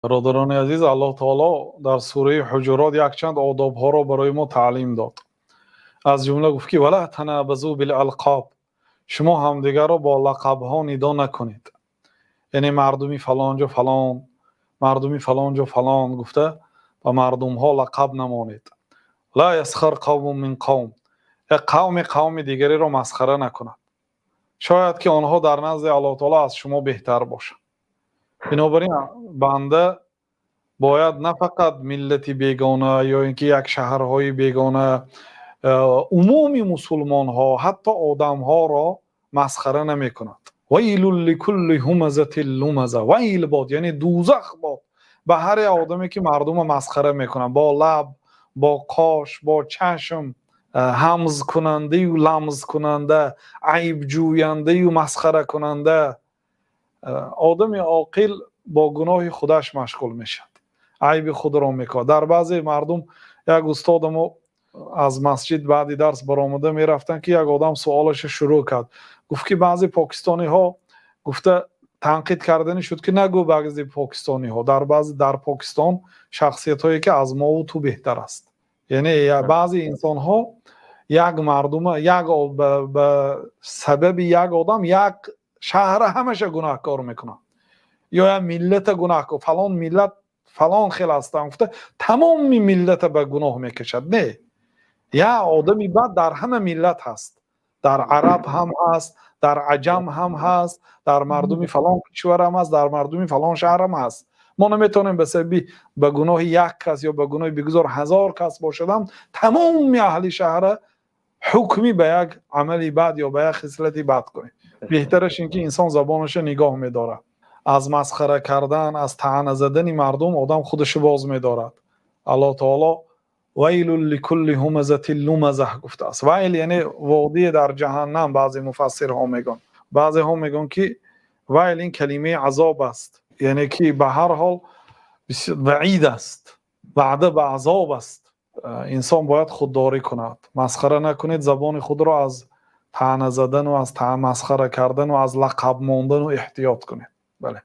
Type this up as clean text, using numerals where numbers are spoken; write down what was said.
Бародарони азиз, Аллоҳи таъоло дар сураи Ҳуҷурот якчанд одобҳоро барои мо таълим дод. Аз ҷумла гуфт, ки: ولا تنابزوا بالألقاب, шумо ҳамдигарро бо лақабҳо нидо накунед. Яъне мардуми фалон ҷо фалон, мардуми фалон ҷо фалон гуфта ба мардумҳо лақаб намонед. لا يسخر قوم من قوم, як қавме қавми дигареро масхара накунад. Шояд ки онҳо дар назди Аллоҳи таъоло аз шумо беҳтар бошанд. Бинобар ин банда бояд на фақат миллати бегона ё инки як шаҳрҳои бегона, умуми мусулмонҳо, ҳатто одамҳоро масхара намекунад. ويل لكل همزة لمزة. Вайл бод, яъне дӯзах бод ба ҳар як одаме, ки мардумро масхара мекунад бо лаб, бо қош, бо чашм, ҳамзкунандаю ламзкунанда, айбҷӯяндаю масхаракунанда. Одами оқил бо гуноҳи худаш машғул мешавад, айби худро мекунад. Дар баъзе мардум, як устодамо аз масҷид баъди дарс баромада мерафтанд, ки як одам суолашро шурӯъ кард. Гуфт, ки баъзе покистониҳо гуфта танқид карданӣ шуд, ки нагӯ баъзе покистониҳо, дар баъзе дар Покистон шахсиятҳое, ки аз мову ту беҳтар аст. Яъне баъзе инсонҳо як мардума як ба сабаби як одам як шаҳра ҳамаша гунаҳкор мекунанд ё як миллата гунаҳкор, фалон миллат фалон хел ҳастанд гуфта, тамоми миллата ба гуноҳ мекашад. Не, як одами бад дар ҳама миллат ҳаст, дар араб ҳам ҳаст, дар аҷам ҳам ҳаст, дар мардуми фалон кишвар ҳам ҳаст, дар мардуми фалон шаҳр ҳам ҳаст. Мо наметавонем ба сабаби ба гуноҳи як кас ё ба гуноҳи бигузор ҳазор кас бошадам, тамоми аҳли шаҳра ҳукми ба як амали бад ё ба як хислати бад кунем. Беҳтараш ин ки инсон забонашро нигоҳ медорад. Аз масхара кардан, аз таъна задани мардум одам худашро боз медорад. Аллоҳ таоло ويل لكل همزة لمزة гуфтааст. Вайл яъне водие дар ҷаҳаннам, баъзе муфассирҳо мегӯянд. Баъзеҳо мегӯянд, ки вайл ин калимаи азоб аст, яъне ки ба ҳар ҳол ваъид аст, ваъда ба азоб аст. Инсон бояд худдорӣ кунад. Масхара накунед, забони худро аз таъна задану аз масхара кардану аз лақаб мондану эҳтиёт кунед. Бале.